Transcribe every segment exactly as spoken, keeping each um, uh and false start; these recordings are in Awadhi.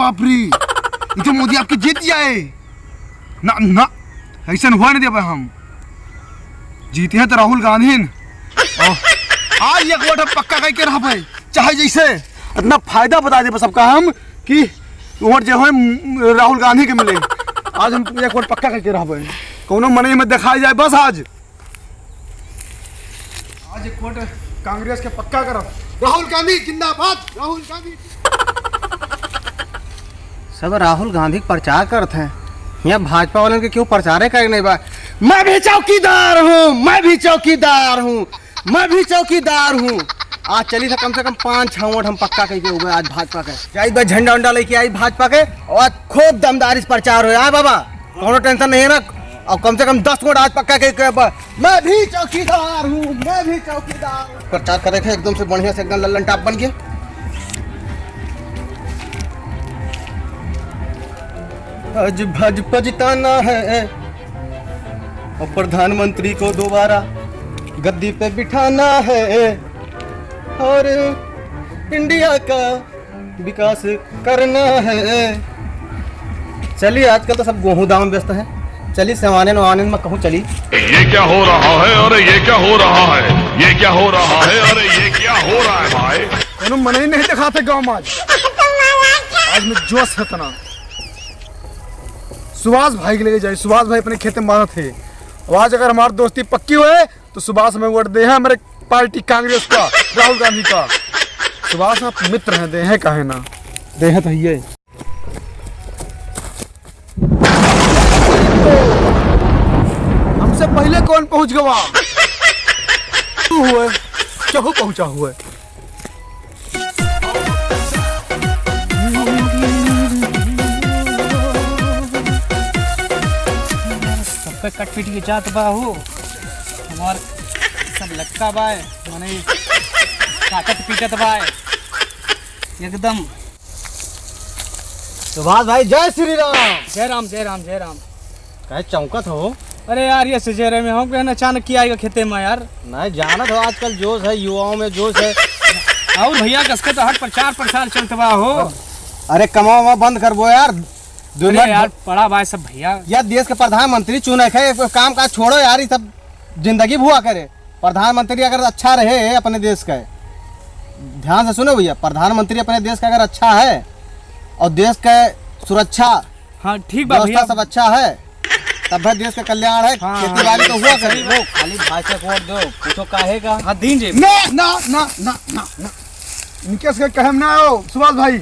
बाप रे, ई तो मोदी आपके जीत जाए। ना, ना, अइसन हुआ नहीं देबे हम। जीते हैं तो राहुल गांधी न। और आज एक वोट हम पक्का करके रहबे, चाहे जैसे। इतना फायदा बता देबे सबका हम कि वोट जो है, म, राहुल गांधी के मिले। आज हम एक वोट पक्का करके रहबे, कौनो मनई में दिखाई जाए बस आज। आज एक वोट कांग्रेस के पक्का करब। राहुल गांधी जिंदाबाद, राहुल गांधी। सब राहुल गांधी के प्रचार करत हैं, यहाँ भाजपा वालन के क्यों प्रचारे करे नहीं बा? मैं भी चौकीदार हूँ, मैं भी चौकीदार हूँ, मैं भी चौकीदार हूँ। आज चली था कम से कम पाँच छह वोट हम पक्का कइके हुए आज भाजपा के। जाई बा झंडा उंडा लेके आई भाजपा के और खूब दमदारी से प्रचार हो। आए बाबा, कौनो tension नहीं है ना। और कम से कम दस वोट आज पक्का के, के ब-, मैं भी चौकीदार हूँ, मैं भी चौकीदार हूँ। प्रचार करे थे एकदम से बढ़िया से, एकदम लल्लन टाप बन के। आज भाजपा जिताना है और प्रधानमंत्री को दोबारा गद्दी पे बिठाना है और इंडिया का विकास करना है। चलिए, आजकल तो सब गोहूँ दाम व्यस्त हैं। चलिए, सेवाने नवाने में कहूँ चली। ये क्या हो रहा है? अरे, ये क्या हो रहा है? ये क्या हो रहा है? अरे, ये क्या हो रहा है, भाई? कोनो मनई नहीं दिखाते गाँव में आज। आज में जोश है इतना। सुभाष भाई के लेके जाए, सुभाष भाई अपने खेते में बांधत है। और आज अगर हमारी दोस्ती पक्की होए, तो सुभाष में वोट दे हैं हमारे पार्टी कांग्रेस का, राहुल गांधी का। सुभाष आप मित्र हैं, दे हैं, काहे ना, दे हैं तो ये। हमसे पहले कौन पहुंच गवा? तू हुए, केहू पहुंचा हुए। सबके कट पीट के जात बा हो, हमार सब लटका बा, मने काटत पीटत बा एकदम। सुभाष भाई, जय श्री राम। जय राम, जय राम, जय राम। काहे चौंकत हो? अरे यार, ये सजेरे में हम कहना अचानक किया आएगा खेते में यार। नहीं, जानत हो आजकल जोश है, युवाओं में जोश है। और भैया, कसके तो हर प्रचार प्रसार चलत बा हो। अरे, कमावा बंद करबो यार। दुनिया अरे यार, पड़ा बा सब भैया। यार, देश के प्रधानमंत्री चुने के, काम काज छोड़ो यार, ये सब जिंदगी भुआ करे। प्रधानमंत्री अगर अच्छा रहे अपने देश का, ध्यान से सुनो भैया, प्रधानमंत्री अपने देश का अगर अच्छा है और देश का सुरक्षा, हाँ, ठीक बा व्यवस्था भैया। सब अच्छा है, तब है देश का कल्याण है। हाँ, खेती बाड़ी तो हाँ, हुआ सही करे। बात। खाली भाषा को वोट दो, पूछो काहे का? हाँ, दीन जी। ना, ना, ना, ना, ना, ना। इनके से कहम ना हो, सुभाष भाई,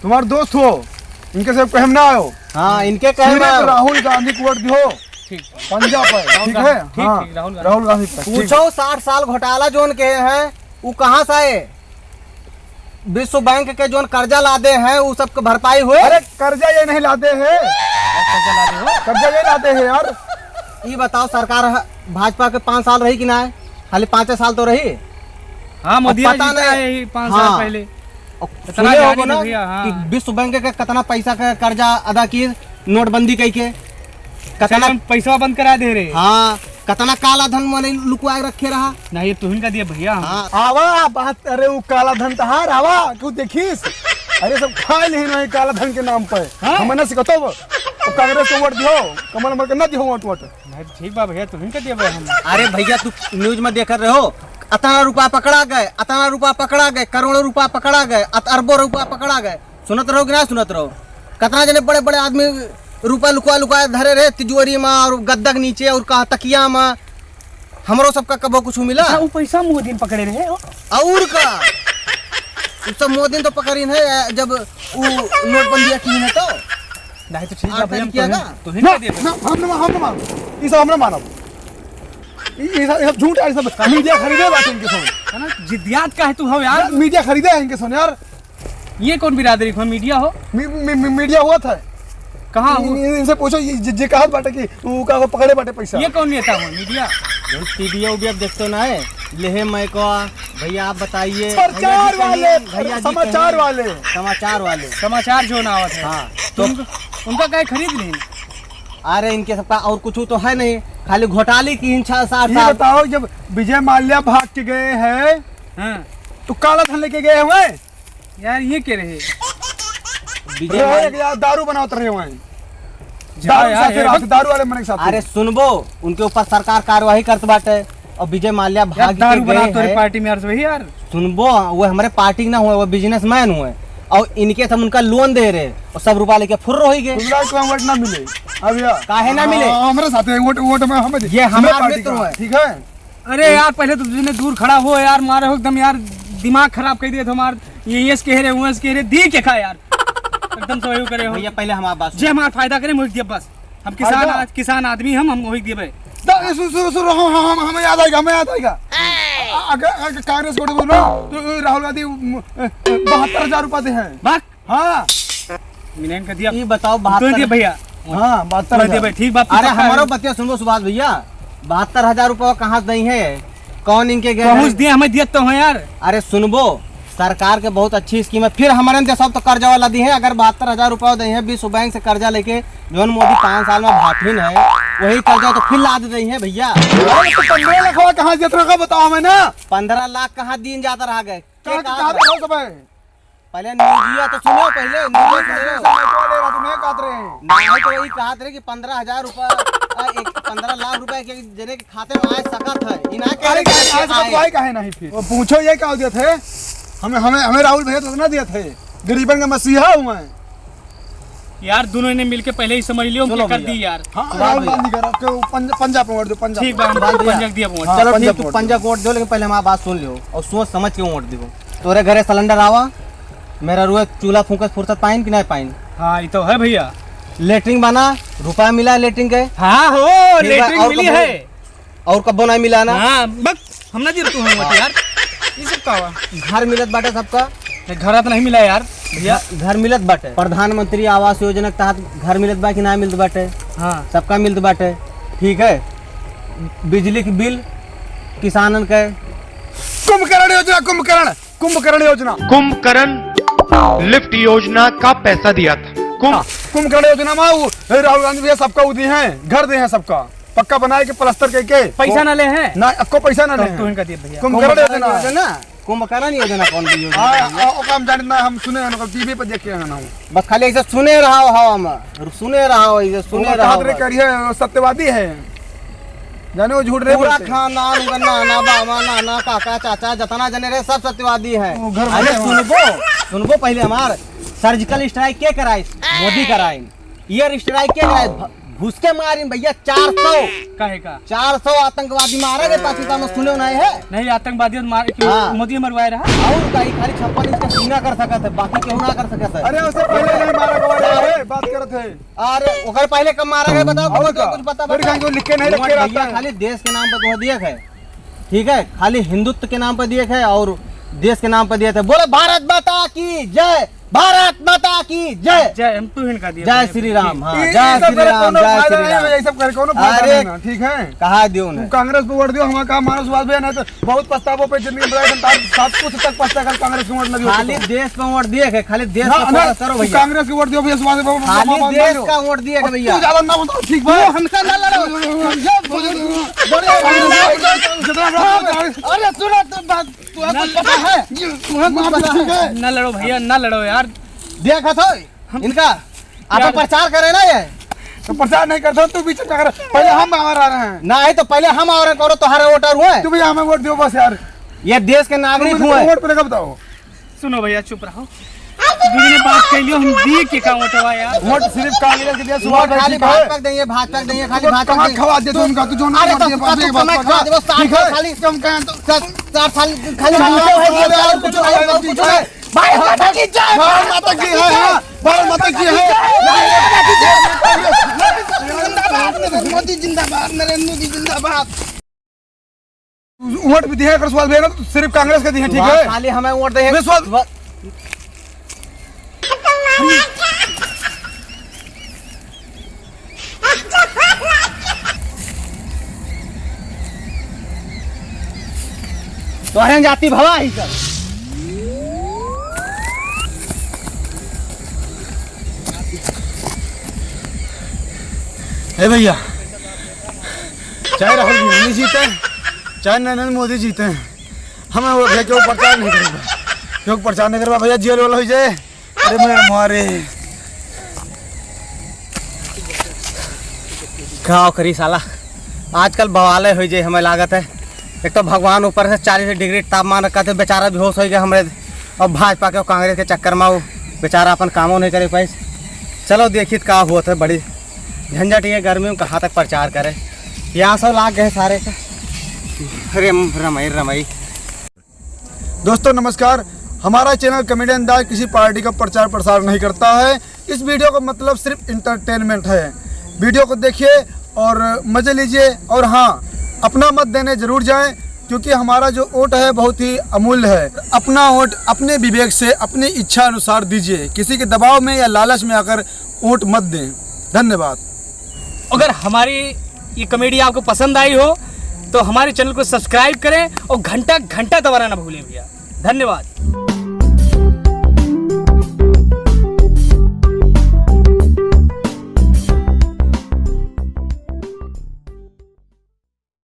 तुम्हारे दोस्त हो, इनके से कहम ना हो। हाँ, इनके कहम सिर्फ ना हो। राहुल गांधी को वोट दो। ठीक। पंजाब पर, राहुल ठीक गांधी, है? ठीक, हाँ, ठीक, राहुल गांधी। राहुल गांधी पर, ठीक। पूछो, साठ साल घोटाला जोन के हैं, वो कहाँ से आए? विश्व बैंक के जोन कर्जा लादे हैं, वो सबके भरपाई हुए? अरे, कर्जा ये नहीं लादे हैं। कर्जा लादे हो? कर्जा ये लादे हैं यार। ये बताओ, सरकार ह-, भाजपा के पाँच साल रही कि ना? खाली पाँचे साल तो रही। हाँ, मोदी अब पता जीता नहीं। है यही पाँच साल हाँ। पहले। और इतना सुने ज्ञानी होगो ना भैया, हाँ। कि विश्व बैंक के कितना पैसा का कर्जा अदा किए, नोटबंदी कई के। कितना चलो, हम पैसा बंद करा दे रहे। हाँ, कितना काला धन मने लुकवाए रखे रहा। नहीं, ये तुहिन का दिया भैया हम। हाँ। आवा बात, अरे वो काला धन तहार, आवा, क्यों देखिस? अरे सब खा लेहिन वही काला धन के नाम पे। हाँ? हमने से कतो, वो कांग्रेस को वोट दियो, कमल मल के ना दियो वोट, वोट। नहीं, ठीक बा भैया, तुहिन का दिया भाई हम। अरे भैया, तू news में देख रहे हो, अतना रुपया पकड़ा गए, अतना रुपया पकड़ा गए, करोड़ों रुपया पकड़ा गए, अत-, अरबों रुपया पकड़ा गए। सुनत रहो कि ना सुनत रहो? कतना जने बड़े बड़े आदमी रुपया लुकवा लुकवा धरे रहे तिजोरी में और गद्दा के नीचे और कहा तकिया में। हमरो सबका कबो कुछ मिला? अच्छा, वो पैसा मोदी ने पकड़े रहे हो? और का? वो सब मोदी ने तो पकड़िन है, जब वो नोटबंदी की है तो। नहीं तो ठीक है, आप भैया, हम किया तो ना? तो हिंट ना, दे दे। ना, हम ना, हम ना मानब। ई सब हम ना मानब। ई, ई सब, ई सब झूठ है, ई सब मीडिया खरीदे बाटे इनके सोन। है ना? जिद्दियात का है तू हो यार। यार, मीडिया खरीदे है इनके सोन यार। ये कौन बिरादरी को मीडिया हो? मी-, मी-, मी-, मीडिया हुआ था। कहाँ इन-, हुआ? इन-, इनसे पूछो, ये जे, जे कहत बाटे कि उ का पकड़े बाटे पैसा। ये कौन नेता हो मीडिया? जौन टीवीया उबिया देखतो ना है, लेहे मैं को, भैया आप बताइए, भैया जी प्रचार कहीं, वाले, भैया जी समाचार कहीं, वाले। समाचार वाले। समाचार जो ना आवत है। हाँ, तुम तो उनका काहे खरीद लें? अरे इनके सबका और कुछ तो है नहीं, खाली घोटाले की इन छह सात ये साल। बताओ, जब विजय माल्या भाग के गए हैं, हाँ। तो काला धन लेके गए हुए? यार, ये के रहे? विजय अरे, माल्या एक यार दारू बनावत रहे वहीं। जा दारू यार, साथे ए, रहत, दारू वाले मने के साथे। अरे सुनबो, उनके ऊपर सरकार कार्यवाही करत बाटे और विजय माल्या यार, भाग के दारू गए बनावत तोरे हैं। पार्टी में यार, वही यार। सुनबो, वो हमरे पार्टी के ना हुए, वो बिजनेसमैन हुए और इनके सब उनका लोन दे रहे और सब रुपया लेके फुर्र हो ही गए। तुमरा को वोट ना मिले। अब यार काहे ना मिले? हाँ, हमरे साथे वोट, वोट में हम ये हमरे हमार पार्टी मित्र का, हुए। ठीक है? अरे यार, पहले तो तुझे दूर खड़ा हो यार, मारे हो एकदम यार, दिमाग खराब कर दिया था हमार। ये, ये कह रहे, वो कह रहे, दी के खा यार, एकदम से वही करे हो। भैया, पहले हमार बात सुन। जे हमार फायदा करे, मुझे दिया बस। हम किसान फायदा? आद-, किसान आदमी हम, हम वही देबे। दा-, सु-, सु-, सु-, हम, हम, हम, हमें याद आएगा, हमें याद आएगा। आ, अगर, अगर कांग्रेस को वोट दो ना, तो राहुल गांधी, उम, अ, अ, बहत्तर हजार रुपया दे हैं। बक। हाँ। मिलन का दिया। ई बताओ, तो बहत्तर दिया भैया। हाँ, बहत्तर हजार। तो दिया भाई, ठीक बात, अरे, पक्का हमारो है। बतिया सुनबो सुभाष भैया, बहत्तर हजार रुपया कहाँ से दई है? कौन इनके गए पहुँच हैं? दिए, हमें दिया तो है यार। अरे सुनबो, सरकार के बहुत अच्छी स्कीम है, फिर हमारे देश तो कर्जा वाला दी है। अगर बहत्तर हजार रुपया दे हैं विश्व बैंक से कर्जा लेके, जौन मोदी पाँच साल में भाठिन है, वही कर्जा तो फिर लाद दे हैं भैया। अरे तो पन्द्रह लाख वाला कहाँ से देत रहा, बताओ हमें ना। पन्द्रह लाख कहाँ दिन जाता रहा गए? कहाँ के कहा कहाँ था? रहो सब है? पहले न्यूजिया तो सुनो, पहले न्यूजिया सुनो। नहीं तो वही कहत रहे। नहीं तो वही कहत रहे कि पन्द्रह हजार रुपया, आ, एक पन्द्रह लाख रुपया के जने के खाते में आए सकत है, ई ना कह अरे, रहे कि आए सकत आए। भाई काहे नहीं फिर? वो पूछो ये का दिया थे? हमें, हमें, हमें राहुल भैया तो इतना दिया थे, गरीबन का मसीहा हुआ है। यार, दोनों ने मिलके पहले ही समझ लियो, हम सुनो क्या कर भैया। दी यार। हाँ, सुभाष राहुल भैया। गांधी का रख के वो पंज-, पंजाब में वोट दो, पंजाब ठीक में। बा, हम बांध दिया। पंजाब दिया वोट। हाँ, चलो ठीक, पंजाब तू वोट पंजाब दो। वोट दो, लेकिन पहले हमारी बात सुन लियो और सोच समझ के वोट दियो। तोरे घरे सिलेंडर आवा, मेहरारू चूल्हा फूंके फुर्सत पाइन कि नहीं पाइन? हाँ, ये तो है भैया। लेटरिन बना, रुपया मिला लेटरिन के? हाँ हो, ठीक बा, लेटरिन और मिली कबो, है। और कबो नहीं मिला ना? हाँ, बक, हम ना दिए तू हम हाँ। यार। ये सब का हुआ? घर मिलत बाटे सबका? नहीं, घर तो नहीं मिला यार, भैया। घ-, घर मिलत बाटे। प्रधानमंत्री आवास योजना के तहत घर मिलत बा कि ना मिलत बाटे? हाँ। सबका मिलत बाटे, ठीक है। बिजली के बिल किसानन के। कुंभकर्ण योजना, कुंभकर्ण। कुंभकर्ण योजना। कुंभकर्ण लिफ्ट योजना का पैसा दिया था। कुंभ- हाँ, कुंभकर्ण योजना में वो राहुल गांधी भैया सबका वो दिए हैं, घर दिए हैं सबका, पक्का बनाए के, प्लास्टर करके। पैसा ना ले हैं? ना, अक्को पैसा ना ले हैं। तो इनका दिए भैया। कुंभकर्ण योजना। योजना? कुंभकर्ण योजना कौन सी योजना हाँ, है? हाँ, ओका हम जानित ना, हम सुने हैं, ओका टीवी पर देखे हैं ना हम। बस खाली ऐसे सुने रहा हो हम, सुने रहा हो, ऐसे सुने ओका रहा हो कहत रहे बस। करिए, सत्यवादी है। जाने वो झूठ नहीं पूरा बोलते। खानदान, उनका नाना, बाबा, नाना, काका, चाचा, जितना जने रहे, सब सत्यवादी हैं। वो घर अरे वाले हैं। सुनबो, सुनबो पहले हमार। सर्जिकल स्ट्राइक के कराई? मोदी कराई। एयर स्ट्राइक के कराई? भ-, घुस के मारिन भैया, चार सौ। काहे का? चार सौ आतंकवादी मारा गए पाकिस्तान में, सुने नहीं है? नहीं, आतंकवादी मार, क्यों हाँ। मोदी मरवाए रहा? और का, ई खाली छप्पन इंच का सीना कर सकत है, बाकी केहू ना कर सकत है। अरे, उसे पहले नहीं मारा गवा रहा है, बात करत है। अरे, ओकर पहले कब मारा गया, बताओ, और तुमको का? कुछ पता, फिर बता। कहीं को लिख के नहीं रखे वोट रहता भैया है। खाली देश के नाम पे तो दिया है, ठीक है, खाली हिंदुत्व के नाम पे दिया है और देश के नाम पे दिया था। बोले, भारत माता की जय, भारत माता की जय। जय, हम तू हिनका दिया जय भाई। श्री राम, हाँ, ये, जय ये सब श्री करे राम, कोनो जय फायदा श्री नहीं राम। है, ये सब करे कोनो फायदा अरे, नहीं ना, ठीक है? कहा दियो तू उन्हें? कांग्रेस पे वोट दियो, हमारा काम मानस वाद भी है, नहीं तो बहुत पछतावो पे जिंदगी में बताया, हम सात पुस्त तक पछता कर कांग्रेस को वोट ना दियो खाली तो। देश पे वोट दिए है, खाली देश ना, पे ना, focus करो तू भैया। कांग्रेस को वोट दियो भैया, सुभाष बाबू, खाली बाबू, देश बाबू। का वोट दिए है भैया। तू ज्यादा ना बताओ, ठीक बा? तू हमका ना लड़ो। ये बोलो, बोलो, बोलो, बोलो, अरे, अरे, सुनो, तू बात, तू हमको ना पता है? ये, तू हमको मार पता है? दे। ना लड़ो भैया, ना लड़ो यार। देखा था हम इनका, आप यार। प्रचार करे ना ये। तो प्रचार नहीं करता, तू बीच में कर, पहले हम आवारा रहे हैं। ना है तो पहले हम आवारा करो, तोहरे वोटर हुए। तू भी हमें वोट दियो बस यार। ये देश के नागरिक तू हुए। वोट पे लगा बताओ। सुनो भैया, चुप रहो। दू जने बात कर लियो, हम दिए के का वोटवा यार। वोट सिर्फ कांग्रेस के दिया, सुभाष वोट भाई खाली ठीक है। भाजपा के देंगे, भाजपा के देंगे, खाली वोट भाजपा कहाँ के देंगे। खवा दे तू उनका, तू जो ना तू, तू, तू, तू, तू, तू, तू, तू, तू, तू, तू, तू, तू, तू, तू, तू, कमा खवा दे, वो सात साल खाली, कम कहें तो। सात, सात साल खाली तू मांगते हो, सात साल कुछ नहीं, कुछ नहीं। भारत माता की जय, भारत माता की है, हाँ, भारत माता की है। जिंदाबाद, नरेंद्र मोदी जिंदाबाद, नरेंद्र मोदी जिंदाबाद। वोट भी दिए, अगर सुभाष भैया ना, तो सिर्फ कांग्रेस के दिए, ठीक है? खाली हमें वोट दे। विश्वास तोहरे जाति भवा ही सब। ए भैया, चाहे राहुल गांधी जीते, चाहे नरेंद्र मोदी जीते, हमें वो भैया क्यों प्रचार नहीं करेगा, क्यों प्रचार नहीं करवा भैया, जेल वाला हो जाए। अरे मेरे मारे। घाव करी साला, आजकल बवाले होइ जाए हमें लागत है। एक तो भगवान ऊपर से चालीस डिग्री तापमान रखा थे, बेचारा बेहोश होइ गया हमरे। अब भाजपा के कांग्रेस के चक्कर में वो बेचारा अपन कामो नहीं करे पाइस। चलो देखित का होत है, बड़ी झंझट ये गर्मी में कहाँ तक प्रचार करे। यहाँ सब लाग गए सारे का। अरे रमई रमई। दोस्तों नमस्कार, हमारा चैनल कॉमेडियन दाई किसी पार्टी का प्रचार प्रसार नहीं करता है। इस वीडियो का मतलब सिर्फ एंटरटेनमेंट है। वीडियो को देखिए और मज़े लीजिए। और हाँ, अपना मत देने ज़रूर जाएं, क्योंकि हमारा जो वोट है बहुत ही अमूल्य है। अपना वोट अपने विवेक से, अपनी इच्छा अनुसार दीजिए। किसी के दबाव में या लालच में आकर वोट मत दें। धन्यवाद। अगर हमारी ये कॉमेडी आपको पसंद आई हो तो हमारे चैनल को सब्सक्राइब करें और घंटा घंटा दबाना ना भूलें भैया। धन्यवाद।